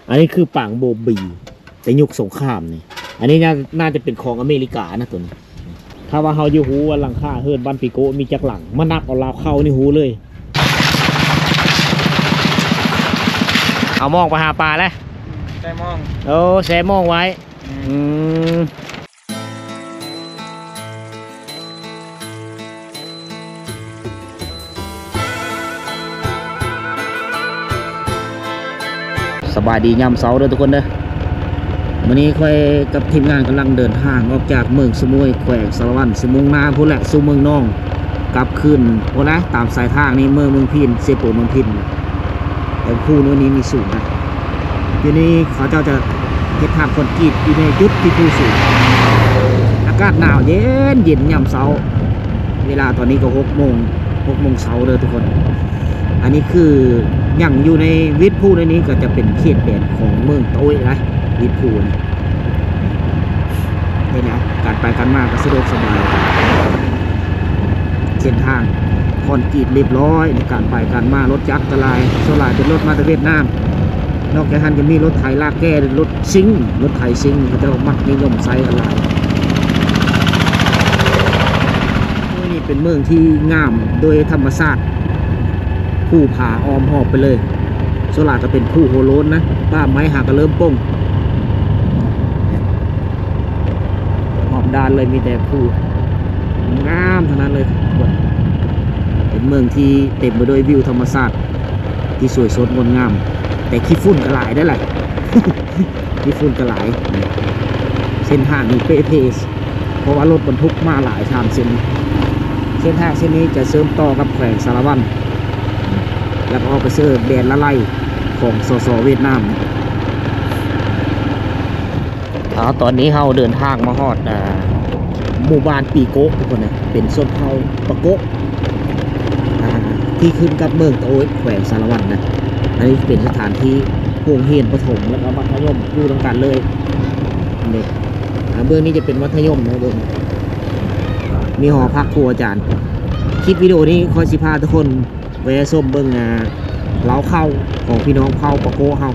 ອັນນີ້ຄືປາງໂບມບີ ແຕ່ຍຸກສົງຄາມນີ້. ອັນນີ້ໜ້າ ໜ້າຈະເປັນຂອງອາເມລິການະໂຕນີ້. ຖ້າວ່າເຮົາຢາກຮູ້ວ່າຫຼັງຄາເຮືອນບ້ານປີໂກະມີຈັກຫຼັງ ມານັບເອົາລາວເຄົ້ານີ້ຮູ້ເລີຍ. ເອົາມອງໄປຫາປາແລ້ວ ແຊ່ມອງ. ໂອ້ ແຊ່ມອງໄວ້. ອືມ ອືມ. ສະບາຍດີຍາມເຊົ້າເດີທຸກຄົນເດີ. ມື້ນີ້ຂ້ອຍກັບທີມງານກຳລັງເດີນທາງອອກຈາກເມືອງສະໝວຍ ແຂວງສາລະວັນ ຊິມຸ່ງໜ້າພຸ້ນແຫຼະ ສູ່ເມືອງນອງ ກັບຄືນພຸ້ນແຫຼະ. ຕາມສາຍທາງນີ້ເມືອງ ເມືອງພີນ ເຊໂປນ ເມືອງພີນ. ແຕ່ພູໜ່ວຍນີ້ມີສູງນະ. ຢູ່ນີ້ເຂົາເຈົ້າຈະເຮັດທາງຄອນກຣີດຢູ່ໃນຈຸດທີ່ພູສູງ. ອາກາດໜາວເຢັນໆ ຍາມເຊົ້າ. ເວລາຕອນນີ້ກໍຫົກໂມງ ຫົກໂມງເຊົ້າເດີທຸກຄົນ. ອັນນີ້ຄືຍັງຢູ່ໃນວິດພູໃນນີ້ ກໍຈະເປັນເຂດແດນຂອງເມືອງໂຕ້ຍນະ ວິດພູນີ້. ນີ້ນະ ການໄປການມາກໍສະດວກສະບາຍ. ເສັ້ນທາງຄອນກຣີດລຽບລ້ອຍ ໃນການໄປການມາ ລົດຈັກກໍຫຼາຍ ສ່ວນຫຼາຍເປັນລົດມາແຕ່ຫວຽດນາມ. ນອກຈາກຫັ້ນກໍມີລົດໄຖລາກແກ່ ລົດຊິງ ລົດໄຖຊິງ ເຂົາເຈົ້າມັກນິຍົມໃຊ້ກັນຫຼາຍ. ເມືອງນີ້ເປັນເມືອງທີ່ງາມໂດຍທຳມະຊາດ ພູຜາອ້ອມຮອບໄປເລີຍ. ສ່ວນຫຼາຍກໍເປັນພູໂຮໂລນນະ ປ່າໄມ້ຫາກໍເລີ່ມປົ່ງ. ຮອບດ້ານເລີຍມີແຕ່ພູງາມທັງນັ້ນເລີຍ. ເປັນເມືອງທີ່ເຕັມໄປດ້ວຍວິວທຳມະຊາດທີ່ສວຍສົດງົດງາມ ແຕ່ຂີ້ຝຸ່ນກໍຫຼາຍເດ້ລະ ຂີ້ຝຸ່ນກໍຫຼາຍ. ເສັ້ນທາງນີ້ເປ່ເພ ເພາະວ່າລົດບັນທຸກມາຫຼາຍທາງເສັ້ນ. ເສັ້ນທາງເສັ້ນນີ້ຈະເຊື່ອມຕໍ່ກັບແຂວງສາລະວັນ ແລ້ວກໍອອກໄປເຊິ່ງແດນລະໄລຂອງ ສສ ຫວຽດນາມ. ເອົາ ຕອນນີ້ເຮົາເດີນທາງມາຮອດ ອ່າ ໝູ່ບ້ານປີໂກະ ທຸກຄົນເອີຍ ເປັນຊົນເຜົ່າປາໂກະ ອ່າ ທີ່ຂຶ້ນກັບເມືອງຕະໂອ້ຍ ແຂວງສາລະວັນນະ. ອັນນີ້ເປັນສະຖານທີ່ໂຮງຮຽນປະຖົມ ແລ້ວກໍມັດທະຍົມຢູ່ນຳກັນເລີຍ. ນີ້ ອ່າ ເບື້ອງນີ້ຈະເປັນມັດທະຍົມນະ ເບິ່ງ ມີຫໍພັກຄູອາຈານ. ຄລິບວິດີໂອນີ້ຂ້ອຍຊິພາທຸກຄົນ ແວະຊົມເບິ່ງ ອ່າ ເລົ້າເຂົ້າຂອງພີ່ນ້ອງເຜົ່າປາໂກະເຮົາ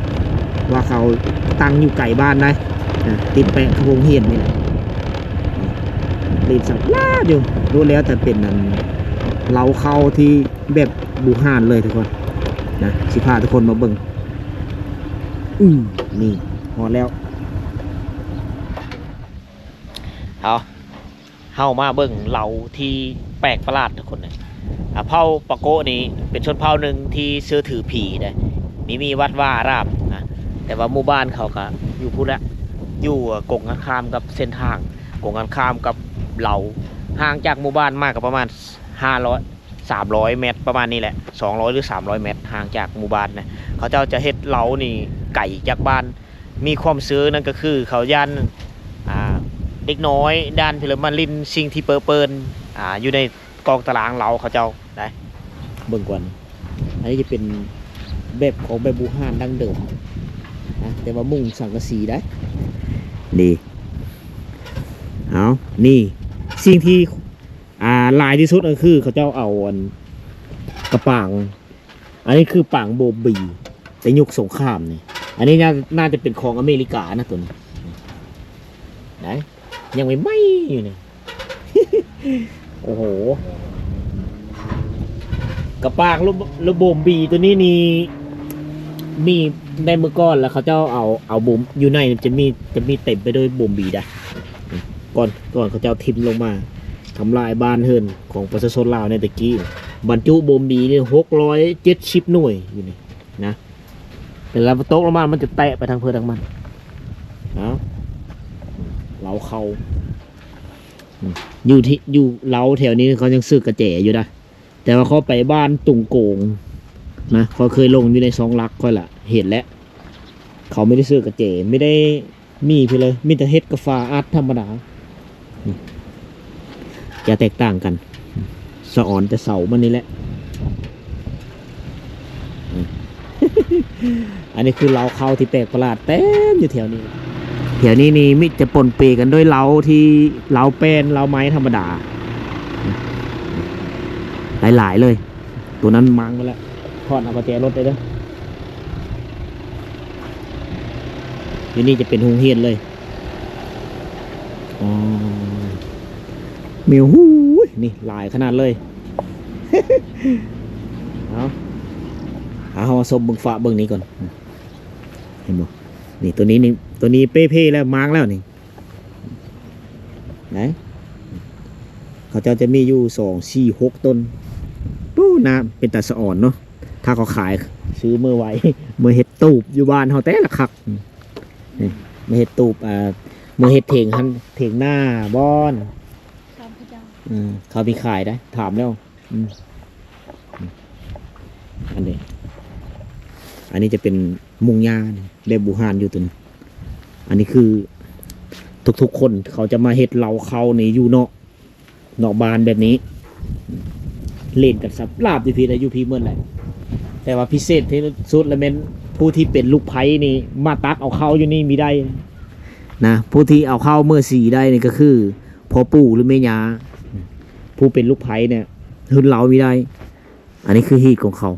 ວ່າເຂົາຕັ້ງຢູ່ໄກບ້ານໃດ໋ ອ່າ ຕິດແປະກັບໂຮງຮຽນນີ້ແຫຼະ. ລີບສັບລາບຢູ່ ຮູ້ແລ້ວແຕ່ເປັນ ອັນ ເລົ້າເຂົ້າທີ່ແບບບູຮານເລີຍທຸກຄົນນະ. ຊິພາທຸກຄົນມາເບິ່ງ. ອື ນີ້ ຮອດແລ້ວ. ເອົາ ເຮົາມາເບິ່ງເລົ້າທີ່ແປກປະຫຼາດທຸກຄົນເອີຍ. ອ່າ ເຜົ່າປາໂກະນີ້ເປັນຊົນເຜົ່າໜຶ່ງທີ່ເຊື່ອຖືຜີເດ້ ມີ ມີວັດວາອາຣາມນະ ແຕ່ວ່າໝູ່ບ້ານເຂົາກະຢູ່ພຸ້ນແຫຼະ ຢູ່ກົງກັນຂ້າມກັບເສັ້ນທາງ ກົງກັນຂ້າມກັບເລົ້າ ຫ່າງຈາກໝູ່ບ້ານມາກໍປະມານຫ້າຮ້ອຍ ສາມຮ້ອຍແມັດປະມານນີ້ແຫຼະ ສອງຮ້ອຍ ຫຼື ສາມຮ້ອຍແມັດ ຫ່າງຈາກໝູ່ບ້ານນະ. ເຂົາເຈົ້າຈະເຮັດເລົ້ານີ້ໄກຈາກບ້ານ ມີຄວາມເຊື່ອນັ້ນກໍຄືເຂົາຢ້ານ ອ່າ ເດັກນ້ອຍດ້ານເພິ່ນມາຫຼິ້ນສິ່ງທີ່ເປິເປິ້ນ ອ່າ ຢູ່ໃນກອງຕາລາງເລົ້າເຂົາເຈົ້າໄດ໋. ເບິ່ງກ່ອນ ອັນນີ້ຈະເປັນແບບຂອງແບບບູຮານດັ້ງເດີມນະ ແຕ່ວ່າມຸງສັງກະສີໄດ໋. ນີ້ ເອົາ ນີ້ ສິ່ງທີ່ ອ່າ ຫຼາຍທີ່ສຸດກໍຄືເຂົາເຈົ້າເອົາ ອັນ ກະປາງ ອັນນີ້ຄືປາງໂບມບີ ແຕ່ຍຸກສົງຄາມນີ້. ອັນນີ້ໜ້າ ໜ້າຈະເປັນຂອງອາເມລິການະໂຕນີ້ ໄດ໋ ຍັງໃໝ່ໆຢູ່ນີ້. ໂອ້ໂຫ ກະປາງ ຫຼື ໂບມບີໂຕນີ້ນີ້ ມີໃນມື້ກ່ອນ ແລ້ວເຂົາເຈົ້າເອົາ ເອົາໂບມ ຢູ່ໃນຈະມີ ຈະມີເຕັມໄປດ້ວຍໂບມບີໄດ໋. ກ່ອນ ກ່ອນເຂົາເຈົ້າຖິ້ມລົງມາ ທຳລາຍບ້ານເຮືອນຂອງປະຊາຊົນລາວໃນແຕ່ກີ້ ບັນຈຸໂບມບີນີ້ຫົກຮ້ອຍເຈັດສິບໜ່ວຍຢູ່ນີ້ນະ. ເວລາມັນຕົກລົງມາ ມັນຈະແຕະໄປທາງເພິ່ນທາງມັນ. ເອົາ ເລົ້າເຂົ້າ ຢູ່ທີ່ ຢູ່ເລົ້າແຖວນີ້ເຂົາຍັງຊື້ກະແຈຢູ່ນະ. ແຕ່ວ່າຂ້ອຍໄປບ້ານຕຸງໂກງນະ ຂ້ອຍເຄີຍລົງຢູ່ໃນຊ່ອງຫຼັກຂ້ອຍລະ ເຫັນແລ້ວ ເຂົາມີແຕ່ຊື້ກະແຈ ມີແຕ່ ມີພີ້ເລີຍ ມີແຕ່ເຮັດກະຝາອັດທຳມະດາ ຈະແຕກຕ່າງກັນ ສະອອນແຕ່ເສົາມັນນີ້ແຫຼະ. ອັນນີ້ຄືເລົ້າເຂົ້າທີ່ແປກປະຫຼາດເຕັມຢູ່ແຖວນີ້. ແຖວນີ້ນີ້ມີແຕ່ປົນເປກັນດ້ວຍເລົ້າທີ່ ເລົ້າແປ້ນ ເລົ້າໄມ້ທຳມະດາ ຫຼາຍໆເລີຍ. ໂຕນັ້ນມັງໄປແລ້ວ ຖອດເອົາກະແຈລົດໄດ້ເດີ. ຢູ່ນີ້ຈະເປັນໂຮງຮຽນເລີຍ. ອໍ ແມວ ຫູຍ ນີ້ຫຼາຍຂະໜາດເລີຍ. ເອົາ ເອົາ ເຮົາມາຊົມເບິ່ງຟ້າເບິ່ງນີ້ກ່ອນ. ເຫັນບໍ່? ນີ້ ໂຕນີ້ນີ້ ໂຕນີ້ເປ່ເພແລ້ວ ມາງແລ້ວນີ້. ໄຫນ? ເຂົາເຈົ້າຈະມີຢູ່ສອງ ສີ່ ຫົກ ຕົ້ນ. ປູ້ ໜ້າເປັນຕາສະອອນເນາະ. ຖ້າເຂົາຂາຍ ຊື້ເມືອໄວ້ ເມືອເຮັດຕູບຢູ່ບ້ານເຮົາແຕ່ລະຄັກ. ນີ້ ເມືອເຮັດຕູບ ອ່າ ເມືອເຮັດເຖິງຫັ້ນ ເຖິງໜ້າບ່ອນ. ຖາມເຂົາເຈົ້າ ເອີ ເຂົາມີຂາຍໄດ໋ ຖາມແລ້ວ. ອືມ ອັນນີ້ ອັນນີ້ຈະເປັນມຸງຫຍ້າ ແບບບູຮານຢູ່ຕົວນີ້. ອັນນີ້ຄືທຸກໆຄົນເຂົາຈະມາເຮັດເລົ້າເຂົ້ານີ້ຢູ່ນອກ ນອກບ້ານແບບນີ້ ຫຼິ້ນກັນສັບລາບຢູ່ພີ້ແຫຼະ ຢູ່ພີ້ໝົດແຫຼະ. ແຕ່ວ່າພິເສດທີ່ສຸດລະແມ່ນຜູ້ທີ່ເປັນລູກໃພ້ນີ້ ມາຕັກເອົາເຂົ້າຢູ່ນີ້ມີໄດ້ນະ. ຜູ້ທີ່ເອົາເຂົ້າເມືອສີໄດ້ນີ້ກໍຄືພໍ່ປູ່ ຫຼື ແມ່ຍ່າ. ຜູ້ເປັນລູກໃພ້ນີ້ ຮຸ່ນເລົ້າມີໄດ້. ອັນນີ້ຄືຮີດຂອງເຂົາ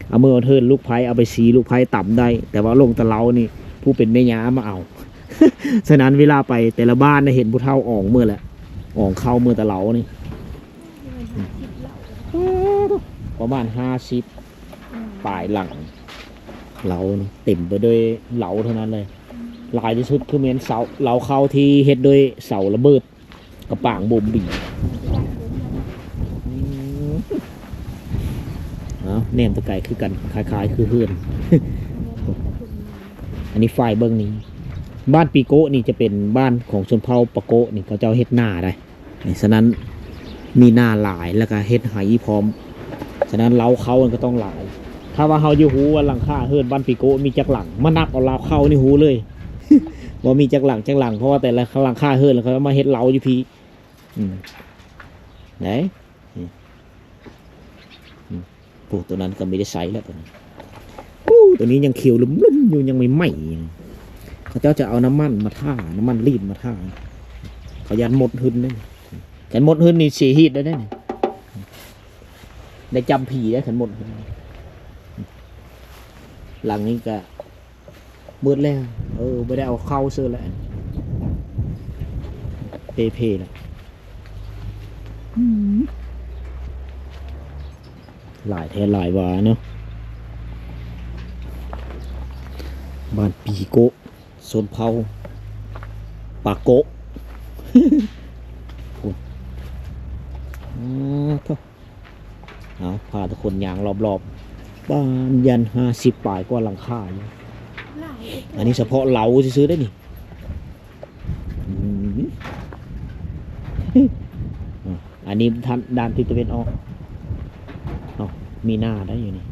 ເອົາເມືອເທີນລູກໃພ້ ເອົາໄປສີລູກໃພ້ຕຳໄດ້ ແຕ່ວ່າລົງແຕ່ເລົ້ານີ້ ຜູ້ເປັນແມ່ຍ່າມາເອົາ. ສະນັ້ນເວລາໄປແຕ່ລະບ້ານນະ ເຫັນຜູ້ເຖົ້າອອງເມືອແຫຼະ ອອງເຂົ້າເມືອແຕ່ເລົ້ານີ້ ປະມານຫ້າສິບປາຍຫຼັງ ເລົ້ານີ້ເຕັມໄປດ້ວຍເລົ້າເທົ່ານັ້ນເລີຍ. ຫຼາຍທີ່ສຸດຄືແມ່ນເສົາ ເລົ້າເຂົ້າທີ່ເຮັດດ້ວຍເສົາລະເບີດ ກະປາງບົ່ມບີ. ອືມ ເອົາ ແນມແຕ່ໄກຄືກັນ ຄ້າຍໆຄືເຮືອນ. ອັນນີ້ຝ່າຍເບິ່ງນີ້ ບ້ານປີໂກະນີ້ຈະເປັນບ້ານຂອງຊົນເຜົ່າປາໂກະນີ້ ເຂົາເຈົ້າເຮັດນາໄດ໋. ສະນັ້ນມີນາຫຼາຍ ແລ້ວກະເຮັດໄຮ່ພ້ອມ. ສະນັ້ນເລົ້າເຂົ້າມັນກໍຕ້ອງຫຼາຍ. ຖ້າວ່າເຮົາຢາກຮູ້ວ່າຫຼັງຄາເຮືອນບ້ານປີໂກະມີຈັກຫຼັງ ມານັບເອົາເລົ້າເຂົ້ານີ້ຮູ້ເລີຍ ວ່າມີຈັກຫຼັງ ຈັກຫຼັງ ເພາະວ່າແຕ່ລະຫຼັງຄາເຮືອນ ແລ້ວເຂົາມາເຮັດເລົ້າຢູ່ພີ້. ອືມ ໄດ໋ ອືມ ໂອ້ ຕົວນັ້ນກໍມີໄດ້ໃຊ້ແລ້ວຕົວນັ້ນ. ໂອ້ ຕົວນີ້ຍັງຂຽວລຶ້ມໆຢູ່ ຍັງໃໝ່ໆຢູ່. ເຂົາເຈົ້າຈະເອົານ້ຳມັນມາທາ ນ້ຳມັນລີດມາທາ. ເຂົາຢ້ານມົດຫຶ່ນເດ້. ຄັນມົດຫຶ່ນນີ້ເສຍຮີດໄດ້ເດ້ນີ້. ໄດ້ຈຳຜີໄດ້ ຄັນມົດຫຶ່ນ. ຫຼັງນີ້ກໍ ໝົດແລ້ວ ເອີ ບໍ່ໄດ້ເອົາເຂົ້າເສີແລ້ວ ເປ່ເພແລ້ວ. ອືມ ຫຼາຍແທ້ຫຼາຍວ່າເນາະ ບ້ານປີໂກະ ຊົນເຜົ່າປາໂກະ. ອືມ ເອົາ ພາທຸກຄົນຍ່າງລອບໆ ບ້ານຍັນຫ້າສິບປາຍກວ່າຫຼັງຄາຢູ່. ອັນນີ້ສະເພາະເລົ້າຊື່ໆເດ້ນີ້. ອືມ ອັນນີ້ທາງດ້ານທິດຕາເວັນອອກເນາະ ມີນາໄດ້ຢູ່ນີ້.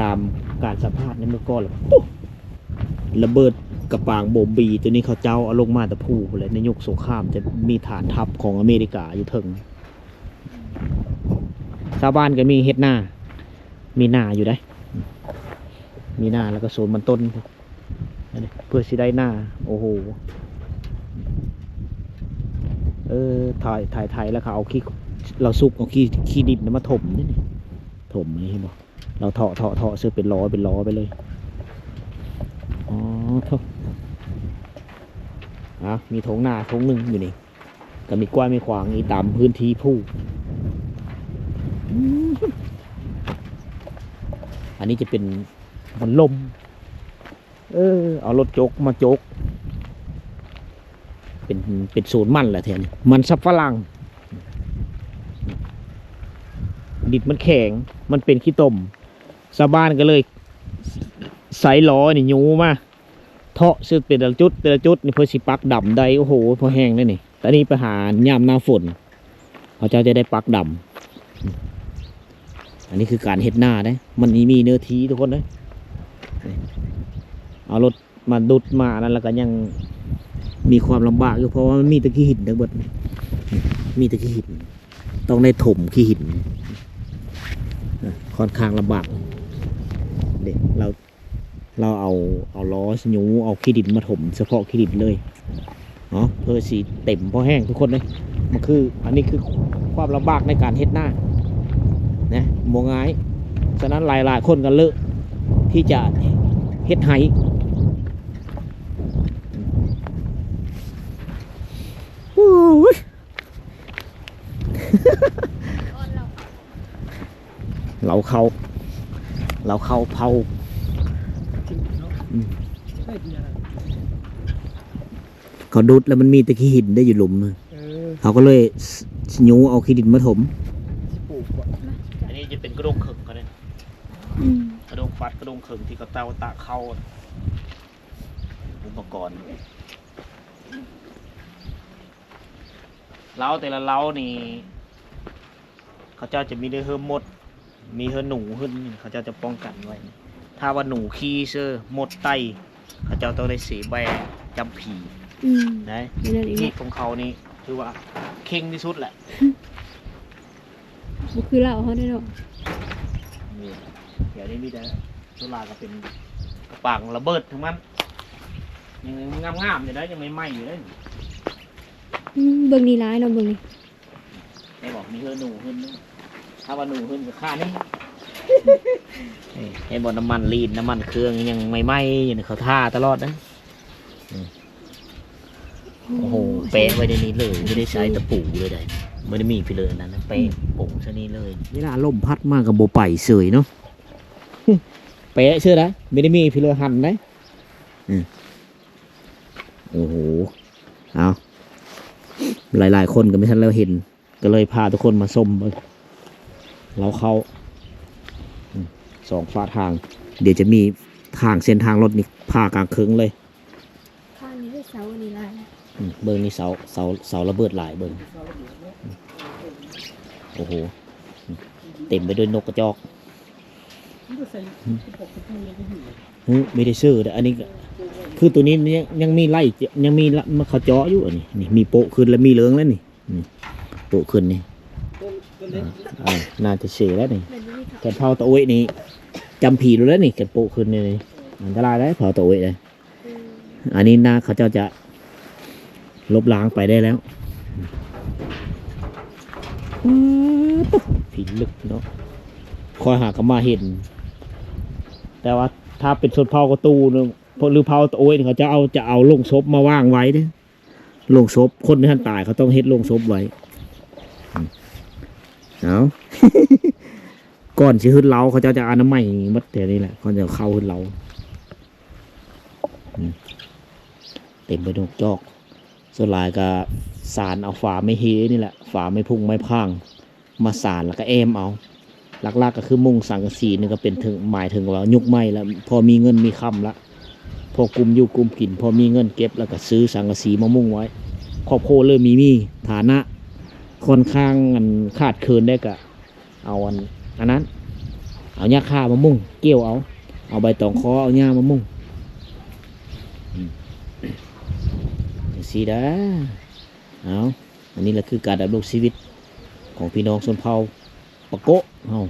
ຕາມການສຳພາດໃນມື້ກ່ອນລະ ປຸ ລະເບີດກະປາງບົມບີຕົວນີ້ ເຂົາເຈົ້າເອົາລົງມາແຕ່ພູພຸ້ນແຫຼະ ໃນຍຸກສົງຄາມຈະມີຖານທັບຂອງອາເມລິກາຢູ່ເທິງ. ຊາວບ້ານກໍມີເຮັດນາ ມີນາຢູ່ເດ້ ມີນາ ແລ້ວກໍສວນມັນຕົ້ນ ອັນນີ້ເພື່ອຊິໄດ້ນາ. ໂອ້ໂຫ ເອີ ໄຖ ໄຖ ໄຖ ແລ້ວກໍເອົາຂີ້ ລາວສຸກເອົາຂີ້ ຂີ້ດິນມາຖົມນີ້ ຖົມນີ້ ເຫັນບໍ່? ລາວເທາະ ເທາະ ເທາະ ເຊິ່ງເປັນລໍ້ ເປັນລໍ້ໄປເລີຍ. ອໍ ໂທ້ ອ່າ ມີທົ່ງນາທົ່ງໜຶ່ງຢູ່ນີ້. ກໍມີກ້ວຍມີຂວາງອີກຕາມພື້ນທີ່ພູ. ອັນນີ້ຈະເປັນມັນລົມ ເອີ ເອົາລົດຈົກມາຈົກ ເປັນ ເປັນສວນມັນແຫຼະແຖວນີ້ ມັນສຳປະຫຼັງ. ດິນມັນແຂງ ມັນເປັນຂີ້ຕົມ ຊາວບ້ານກໍເລີຍໃຊ້ລໍ້ນີ້ຍູ້ມາ ເທາະເຊິ່ງແຕ່ລະຈຸດ ແຕ່ລະຈຸດນີ້ ເພື່ອຊິປັກດຳໄດ້. ໂອ້ໂຫ ພໍແຮງເດ້ນີ້. ຕອນນີ້ໄປຫາຍາມໜ້າຝົນ ເຂົາເຈົ້າຈະໄດ້ປັກດຳ. ອັນນີ້ຄືການເຮັດນາເດ້ ມັນມີເນື້ອທີ່ທຸກຄົນເດ້. ເອົາລົດມາດຸດມາອັນນັ້ນ ແລ້ວກໍຍັງມີຄວາມລຳບາກຢູ່ ເພາະວ່າມັນມີແຕ່ຂີ້ຫີນທັງເບິດ ມີແຕ່ຂີ້ຫີນ ຕ້ອງໄດ້ຖົມຂີ້ຫີນ ຂ້ອນຂ້າງລຳບາກ. ເດ້ ລາວ ລາວເອົາ ເອົາລໍ້ຍູ້ ເອົາຂີ້ດິນມາຖົມສະເພາະຂີ້ດິນເລີຍເນາະ ເພື່ອຊິເຕັມພໍແຮງທຸກຄົນເດ້. ມັນຄື ອັນນີ້ຄືຄວາມລຳບາກໃນການເຮັດນານະ ບໍ່ງ່າຍ. ສະນັ້ນຫຼາຍໆຄົນກໍເລີກທີ່ຈະເຮັດໄຮ່ ເອົາເຂົ້າ ລາວເຂົ້າເຜົາ ອືມ ເຂົາດຸດແລ້ວມັນມີແຕ່ຂີ້ຫີນໄດ້ຢູ່ຫຼຸມນະ ເອີ ເຂົາກໍເລີຍ ສ- ຍູ້ເອົາຂີ້ດິນມາຖົມ ຊິປູກບໍ່? ອັນນີ້ຈະເປັນກະດົງເຄິ່ງເຂົາເດ້ ອືມ ກະດົງຟັດ ກະດົງເຄິ່ງທີ່ເຂົາເຈົ້າຕາກເຂົ້າ ອຸປະກອນ ເລົ້າແຕ່ລະເລົ້ານີ້ ເຂົາເຈົ້າຈະມີແຕ່ເຮີ່ມມົດ ມີເຮີ່ໜູ ເຮີ່ນ ເຂົາເຈົ້າຈະປ້ອງກັນໄວ້ ຖ້າວ່າໜູຂີ້ເຊີ ມົດໄຕ່ ເຂົາເຈົ້າຕ້ອງໄດ້ເສແບຈຳຜີ ອືມ ໄດ້ ເຮັດຂອງເຂົານີ້ຖືວ່າເຄັ່ງທີ່ສຸດແຫຼະ ບໍ່ຄືລາວເຮົາເດ້ເນາະ ນີ້ ດຽວນີ້ມີແຕ່ ສ່ວນຫຼາຍກໍເປັນກະປາງລະເບີດທັງນັ້ນ ຍັງງາມໆຢູ່ເດ້ ຍັງໃໝ່ໆຢູ່ເດ້ ອືມ ເບິ່ງນີ້ຫຼາຍເນາະ ເບິ່ງນີ້ ໄດ້ບອກມີເຮີ່ໜູເຮີ່ນໜຶ່ງ ຖ້າວ່າໜູເຮີ່ນກໍຂ້ານີ້ ເຫັນບໍ່ ນ້ຳມັນລີນ ນ້ຳມັນເຄື່ອງຍັງໃໝ່ໆຢູ່ ເຂົາທາຕະຫຼອດນະ ອືມ ໂອ້ໂຫ ໂອ້ ແປະໄວ້ໃນນີ້ເລີຍ ບໍ່ໄດ້ໃຊ້ຕະປູເລີຍໃດ ບໍ່ໄດ້ມີພີເລີອັນນັ້ນນະ ແປະ ອືມ ປົງຊະນີ້ເລີຍ ເວລາລົມພັດມາກໍບໍ່ໄປເສີຍເນາະ ແປະເສີຍໃດ ບໍ່ໄດ້ມີພີເລີຫັ້ນໃດ ອືມ ໂອ້ໂຫ ເອົາ ຫຼາຍໆຄົນກໍບໍ່ທັນແລ້ວເຫັນ ກໍເລີຍພາທຸກຄົນມາຊົມເບິ່ງ ລາວເຂົ້າ ອືມ ສອງຝາທາງ ດຽວຈະມີທາງ ເສັ້ນທາງລົດນີ້ຜ່າກາງເຄິ່ງເລີຍ ຂ້າງນີ້ເສາອັນນີ້ຫຼາຍ ອືມ ເບິ່ງນີ້ເສົາ ເສົາ ເສົາລະເບີດຫຼາຍເບິ່ງ ໂອ້ໂຫ ເຕັມໄປດ້ວຍນົກກະຈອກ ອືມ ມີແຕ່ເສື້ອເດີ ອັນນີ້ກໍ ຄືໂຕນີ້ຍັງ ຍັງມີໄລ່ ຍັງມີລະ ມັນເຂົາເຈາະຢູ່ ອັນນີ້ ນີ້ມີໂປະຂຶ້ນ ແລ້ວມີເລິງແລ້ວນີ້ ນີ້ໂປະຂຶ້ນນີ້ ອ່າ ອ່າ ໜ້າຈະເສແລ້ວນີ້ ແມ່ນຢູ່ນີ້ ຄັນເຜົາຕາໂອ້ຍນີ້ ຈຳຜີໂລດແລ້ວນີ້ ຄັນໂປະຂຶ້ນນີ້ ອັນຕະລາຍເດ້ ເຜົາຕາໂອ້ຍເດ້ ອືມ ອັນນີ້ນາເຂົາເຈົ້າຈະລົບລ້າງໄປໄດ້ແລ້ວ ອືມ ພິລຶກເນາະ ຂ້ອຍຫາກໍມາເຫັນ ແຕ່ວ່າຖ້າເປັນຊົນເຜົ່າກະຕູ ຫຼືເຜົ່າຕາໂອ້ຍ ເຂົາຈະເອົາ ຈະເອົາໂລງສົບມາວາງໄວ້ເດ້ ໂລງສົບ ຄົນທີ່ທັນຕາຍ ເຂົາຕ້ອງເຮັດໂລງສົບໄວ້ ອືມ ເອົາ ກ່ອນຊິເຮັດເລົ້າ ເຂົາເຈົ້າຈະອະນາໄມໝົດແຖວນີ້ແຫຼະ ກ່ອນຈະເຂົ້າເຮັດເລົ້າ ອືມ ເຕັມໄປດ້ວຍນົກຈອກ ສ່ວນຫຼາຍກໍສານເອົາຝາໄມ້ເຮນີ້ແຫຼະ ຝາໄມ້ພຸ້ງໄມ້ພາງ ມາສານແລ້ວກໍແອ້ມເອົາ ຫຼັກໆກໍຄືມຸງສັງກະສີນີ້ ກໍເປັນເຖິງ ໝາຍເຖິງວ່າຍຸກໃໝ່ລະ ພໍມີເງິນມີຄຳລະ ພໍກຸມຢູ່ກຸມກິນ ພໍມີເງິນເກັບ ແລ້ວກໍຊື້ສັງກະສີມາມຸງໄວ້ ຄອບຄົວເລີ່ມມີ ມີຖານະ ຂ້ອນຂ້າງ ອັນ ຂາດເຂີນໄດ້ກໍເອົາ ອັນ ອັນນັ້ນ ເອົາຫຍ້າຄາມາມຸງ ກ່ຽວເອົາ ເອົາໃບຕອງຄໍ ເອົາຫຍ້າມາມຸງ ອືມ ຈັ່ງຊີ້ດາ ເອົາ ອັນນີ້ລະຄືການດຳລົງຊີວິດຂອງພີ່ນ້ອງຊົນເຜົ່າປາໂກະເຮົາ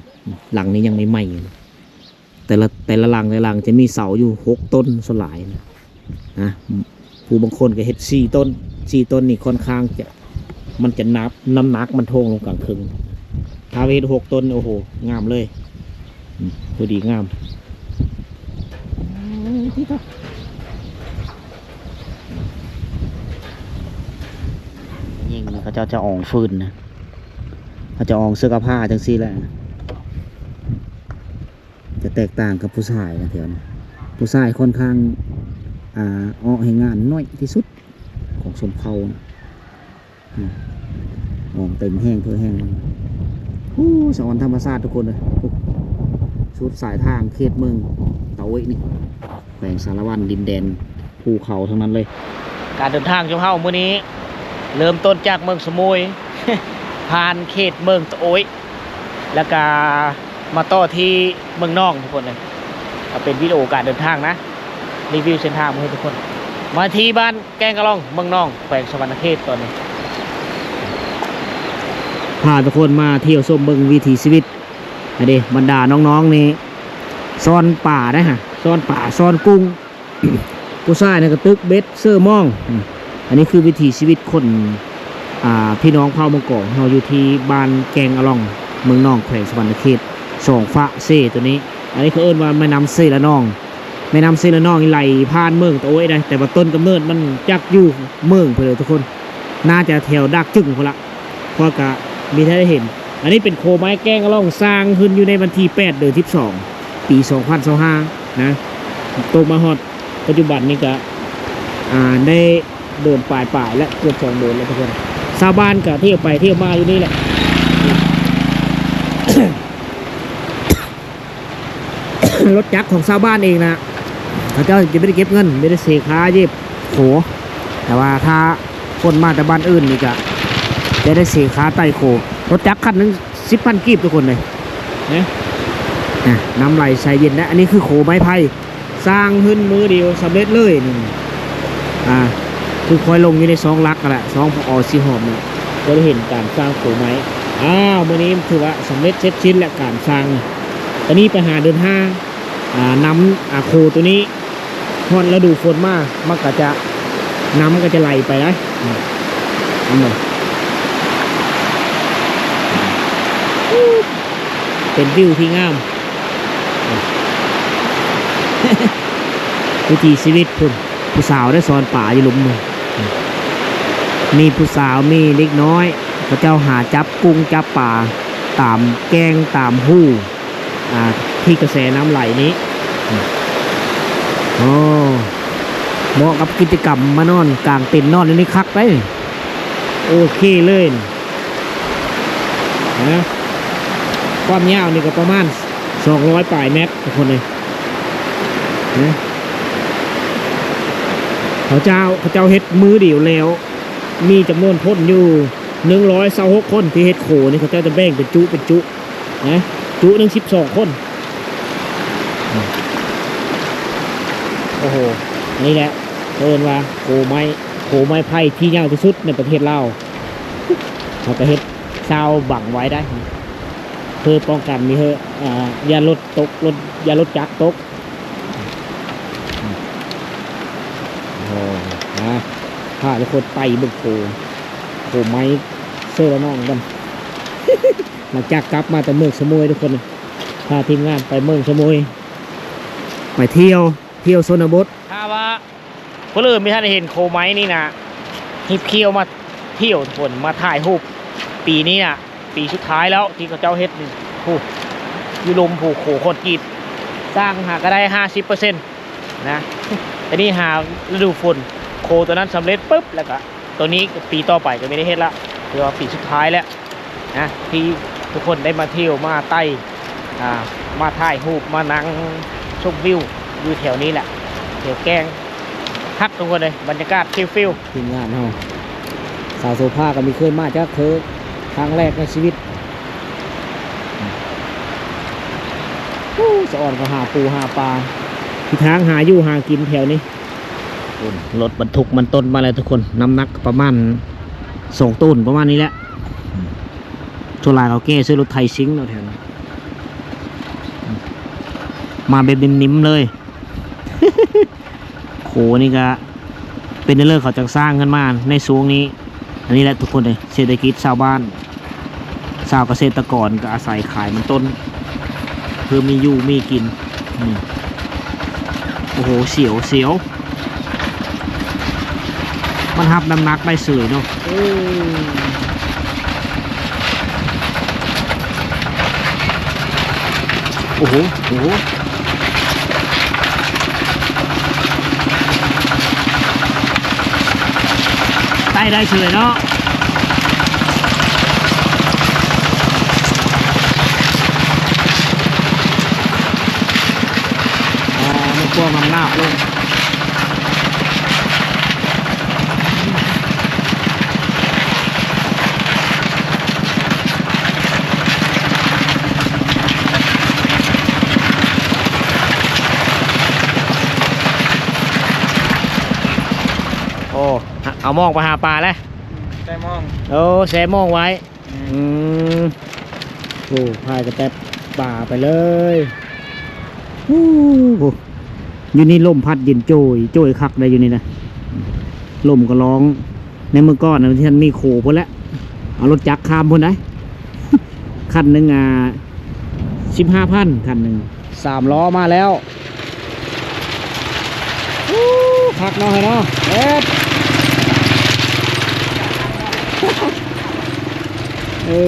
ຫຼັງນີ້ຍັງໃໝ່ໆຢູ່ ແຕ່ລະ ແຕ່ລະຫຼັງ ແຕ່ລະຫຼັງຈະມີເສົາຢູ່ຫົກຕົ້ນສ່ວນຫຼາຍນະ ນະ ຜູ້ບາງຄົນກໍເຮັດສີ່ຕົ້ນ ສີ່ຕົ້ນນີ້ຄ່ອນຂ້າງຈະ ມັນຈະໜັກ ນ້ຳໜັກມັນໂທງລົງກາງເຄິ່ງ ຖ້າວ່າເຮັດຫົກຕົ້ນ ໂອ້ໂຫ ງາມເລີຍ ອືມ ພໍດີງາມ ຍິງເຂົາເຈົ້າຈະອອງຟືນນະ ເຂົາຈະອອງເສື້ອກັບຜ້າຈັ່ງຊີ້ແຫຼະ ຈະແຕກຕ່າງກັບຜູ້ຊາຍນະແຖວນີ້ ຜູ້ຊາຍຄ່ອນຂ້າງ ອ່າ ອອກແຮງງານໜ້ອຍທີ່ສຸດຂອງຊົນເຜົ່ານະ. ອືມ ອອກເຕັມແຮງເພີແຮງ ໂອ້ ສະອອນທຳມະຊາດທຸກຄົນເອີຍ ສຸດສາຍທາງເຂດເມືອງຕາໂອ້ຍນີ້ ແຂວງສາລະວັນ ດິນແດນພູເຂົາທັງນັ້ນເລີຍ. ການເດີນທາງຂອງເຮົາມື້ນີ້ ເລີ່ມຕົ້ນຈາກເມືອງສະໝຸຍ ຜ່ານເຂດເມືອງຕາໂອ້ຍ ແລ້ວກະມາຕໍ່ທີ່ເມືອງໜອງ ທຸກຄົນເອີຍ. ກະເປັນວິດີໂອການເດີນທາງນະ ຣີວິວເສັ້ນທາງມາໃຫ້ທຸກຄົນ ມາທີ່ບ້ານ ແກ້ງກະລ່ອງ ເມືອງໜອງ ແຂວງສະຫວັນນະເຂດຕອນນີ້ ພາທຸກຄົນມາທ່ຽວຊົມເບິ່ງວິຖີຊີວິດ ອັນເດ ບັນດານ້ອງໆນີ້ຊ້ອນປາໄດ໋ຫະ ຊ້ອນປາ ຊ້ອນກຸ້ງ ຜູ້ຊາຍນີ້ກໍຕຶກເບັດ ເສີມອງ ອືມ ອັນນີ້ຄືວິຖີຊີວິດຄົນ ອ່າ ພີ່ນ້ອງເຜົ່າມັງກອງເຮົາ ຢູ່ທີ່ບ້ານແກ້ງອະລ່ອງ ເມືອງໜອງ ແຂວງສະຫວັນນະເຂດ ສອງຝາເຊໂຕນີ້ ອັນນີ້ເຂົາເອີ້ນວ່າແມ່ນ້ຳເຊລະນອງ. ແມ່ນ້ຳເຊລະນອງນີ້ໄຫຼຜ່ານເມືອງຕາໂອ້ຍໄດ໋ ແຕ່ວ່າຕົ້ນກຳເນີດມັນຈັກຢູ່ເມືອງພຸ້ນເດີທຸກຄົນ ໜ້າຈະແຖວດາກຈຶງພຸ້ນລະ ເພາະກະມີແຕ່ໄດ້ເຫັນ ອັນນີ້ເປັນໂຄໄມ້ແກ້ງອະລ່ອງ ສ້າງຂຶ້ນຢູ່ໃນວັນທີແປດ ເດືອນສິບສອງ ປີສອງພັນຊາວຫ້ານະ. ຕົກມາຮອດປັດຈຸບັນນີ້ກະ ອ່າ ໄດ້ເດືອນປາຍໆ ແລະ ເກືອບສອງເດືອນແລ້ວທຸກຄົນ. ຊາວບ້ານກະທ່ຽວໄປທ່ຽວມາຢູ່ນີ້ແຫຼະ. ລົດຈັກຂອງຊາວບ້ານເອງນະ ເຂົາເຈົ້າຈະບໍ່ໄດ້ເກັບເງິນ ບໍ່ໄດ້ເສຍຄ່າເຢັບໂຄ. ແຕ່ວ່າຖ້າຄົນມາແຕ່ບ້ານອື່ນນີ້ກະຈະໄດ້ເສຍຄ່າໄຕ່ໂຄ. ລົດຈັກຄັນໜຶ່ງ ສິບພັນກີບທຸກຄົນເລີຍນະ. ນະ ນ້ຳໄຫຼໃສເຢັນນະ. ອັນນີ້ຄືໂຄໄມ້ໄຜ່ ສ້າງຂຶ້ນມື້ດຽວສຳເລັດເລີຍນີ້. ອ່າ ຄືຄ່ອຍລົງຢູ່ໃນຊ່ອງຫຼັກຫັ້ນແຫຼະ ຊ່ອງ ພ ອ ສີຫອມນີ້ ຈະໄດ້ເຫັນການສ້າງໂຄໄມ້. ອ້າວ ມື້ນີ້ຖືວ່າສຳເລັດເສັດສິ້ນແລ້ວການສ້າງ. ຕອນນີ້ໄປຫາເດີນຫ້າ ອ່າ ນ້ຳ ອ່າ ໂຄໂຕນີ້ ຮອດລະດູຝົນມາ ມັນກະຈະ ນ້ຳກະຈະໄຫຼໄປໄດ໋. ອືມ ເຫັນບໍ່? ເປັນວິວທີ່ງາມ ວິຖີຊີວິດພຸ້ນ. ຜູ້ສາວໄດ້ສອນປາຢູ່ລຸ່ມ ມີຜູ້ສາວ ມີເດັກນ້ອຍ ເຂົາເຈົ້າຫາຈັບກຸ້ງຈັບປາຕາມແກ້ງຕາມຮູ່ ອ່າ ທີ່ກະແສນ້ຳໄຫຼນີ້. ໂອ້ ເໝາະກັບກິດຈະກຳມານອນກາງເຕັນນອນຢູ່ນີ້ຄັກເດ້. ໂອເຄເລີຍນະ. ຄວາມຍາວນີ້ກະປະມານສອງຮ້ອຍປາຍແມັດທຸກຄົນເລີຍນະ. ເຂົາເຈົ້າ ເຂົາເຈົ້າເຮັດມື້ດຽວແລ້ວ ມີຈຳນວນຄົນຢູ່ໜຶ່ງຮ້ອຍຊາວຫົກຄົນທີ່ເຮັດໂຄນີ້ ເຂົາເຈົ້າຈະແບ່ງເປັນຈຸເປັນຈຸນະ ຈຸໜຶ່ງສິບສອງຄົນ. ໂອ້ໂຫ ນີ້ແຫຼະເອີ້ນວ່າໂຄໄມ້ ໂຄໄມ້ໄຜ່ທີ່ຍາວທີ່ສຸດໃນປະເທດລາວ. ເຂົາກະເຮັດຊາວບັງໄວ້ໄດ໋ ເພື່ອປ້ອງກັນມີເຫື່ອ ອ່າ ຢ້ານລົດຕົກ ລົດ ຢ້ານລົດຈັກຕົກ. ໂອ້ ມາ ພາທຸກຄົນໄປເບິ່ງໂຄ ໂຄໄມ້ເຊີລະນອງກັນ. ຫຼັງຈາກກັບມາແຕ່ເມືອງສະໂໝຍ ທຸກຄົນ ພາທີມງານໄປເມືອງສະໂໝຍ ໄປທ່ຽວ ທ່ຽວຊົນນະບົດ. ຖ້າວ່າ ຜູ້ອື່ນບໍ່ທັນໄດ້ເຫັນໂຄໄມ້ນີ້ນະ ຮີບຂ່ຽວມາທ່ຽວທຸກຄົນ ມາຖ່າຍຮູບ. ປີນີ້ນະ ປີສຸດທ້າຍແລ້ວທີ່ເຂົາເຈົ້າເຮັດນີ້. ຜູ້ ຢູ່ລຸ່ມຜູ້ ໂຄຄອນກຣີດ ສ້າງຫາກະໄດ້ຫ້າສິບເປີເຊັນນະ. ຕອນນີ້ຫາລະດູຝົນ ໂຄໂຕນັ້ນສຳເລັດປຶບ ແລ້ວກະ ໂຕນີ້ປີຕໍ່ໄປກະບໍ່ໄດ້ເຮັດລະ ຖືວ່າປີສຸດທ້າຍແລ້ວນະ ທີ່ທຸກຄົນໄດ້ມາທ່ຽວ ມາໄຕ່ ອ່າ ມາຖ່າຍຮູບ ມານັ່ງຊົມວິວຢູ່ແຖວນີ້ແຫຼະ ແຖວແກ້ງ. ຄັກທຸກຄົນເອີຍ ບັນຍາກາດຊິວໆ. ທີມງານເຮົາ ສາວໂສພາກະບໍ່ເຄີຍມາຈັກເທື່ອ ຄັ້ງແລກໃນຊີວິດ. ໂອ້ ສະອອນກະຫາປູຫາປາ ທີ່ທາງຫາຢູ່ຫາກິນແຖວນີ້. ໂອ້ ລົດບັນທຸກມັນຕົ້ນມາແລ້ວທຸກຄົນ ນ້ຳໜັກປະມານສອງໂຕນປະມານນີ້ແຫຼະ. ສ່ວນຫຼາຍເຂົາແກ່ໃສ່ລົດໄຖຊິງເນາະແຖວນີ້ ມາແບບນິ່ມໆເລີຍ. ໂຄນີ້ກະເປັນເລື່ອງເຂົາຈັ່ງສ້າງຂຶ້ນມາໃນຊ່ວງນີ້. ອັນນີ້ແຫຼະທຸກຄົນເອີຍ ເສດຖະກິດຊາວບ້ານ ຊາວກະເສດຕະກອນກະອາໄສຂາຍມັນຕົ້ນ ເພື່ອມີຢູ່ມີກິນ. ອືມ ໂອ້ໂຫ ສຽວ ສຽວ ມັນຮັບນ້ຳໜັກໄດ້ເສີຍເນາະ. ໂອ້ ໂອ້ໂຫ ໂອ້ໂຫ ໄຕ່ໄດ້ເສີຍເນາະ. ອ່າ ມັນພວກນ້ຳໜາບລົງ. ໂອ້ ເອົາມອງໄປຫາປາແລ້ວ ແຊ່ມອງ. ໂອ້ ແຊ່ມອງໄວ້. ອືມ ໂອ້ ພາຍກະແຕັບປາໄປເລີຍ. ໂອ້ ຢູ່ນີ້ລົມພັດເຢັນໂຈຍ ໂຈຍຄັກໄດ໋ຢູ່ນີ້ນະ. ລົມກະຮ້ອງ ໃນມື້ກ່ອນນະ ມັນຊິທັນມີໂຄພຸ້ນແຫຼະ ເອົາລົດຈັກຂ້າມພຸ້ນໄດ໋. ຄັນໜຶ່ງ ອ່າ ສິບຫ້າພັນ ຄັນໜຶ່ງ. ສາມລໍ້ມາແລ້ວ. ໂອ້ ຄັກເນາະ ເຮີ້ຍເນາະ ເອີ ເອີ.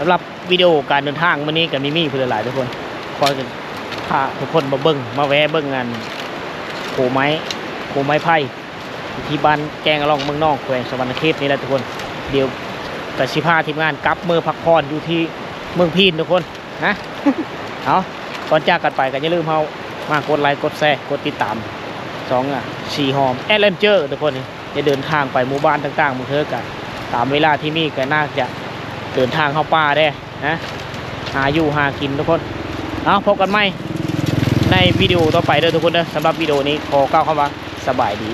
ສຳລັບວິດີໂອການເດີນທາງມື້ນີ້ກໍມີມີຜູ້ຫຼາຍໆ ທຸກຄົນ ຂໍພາທຸກຄົນມາເບິ່ງ ມາແວ່ເບິ່ງອັນໂພໄມ້ ໂພໄມ້ໄຜ່ ທີ່ບ້ານແກ້ງອະລ່ອງ ເມືອງນອງ ແຂວງສະຫວັນນະເຂດນີ້ແຫຼະທຸກຄົນ. ດຽວກໍຊິພາທີມງານກັບເມືອພັກຜ່ອນຢູ່ທີ່ເມືອງພີນທຸກຄົນນະ. ເອົາ ກ່ອນຈາກກັນໄປກໍຢ່າລືມເຮົາມາກົດໄລ ກົດແຊ ກົດຕິດຕາມຊ່ອງ ອາ ສີຫອມແອດເວັນເຈີ ທຸກຄົນ. ຈະເດີນທາງໄປໝູ່ບ້ານຕ່າງໆ ບາງເທື່ອກະຕາມເວລາທີ່ມີກະໜ້າຈະເດີນທາງເຂົ້າປ່າແດ່ນະ ຫາຢູ່ຫາກິນທຸກຄົນ. ເອົາ ພົບກັນໃໝ່ໃນວິດີໂອຕໍ່ໄປເດີທຸກຄົນເດີ. ສຳລັບວິດີໂອນີ້ຂໍກ່າວຄຳວ່າສະບາຍດີ.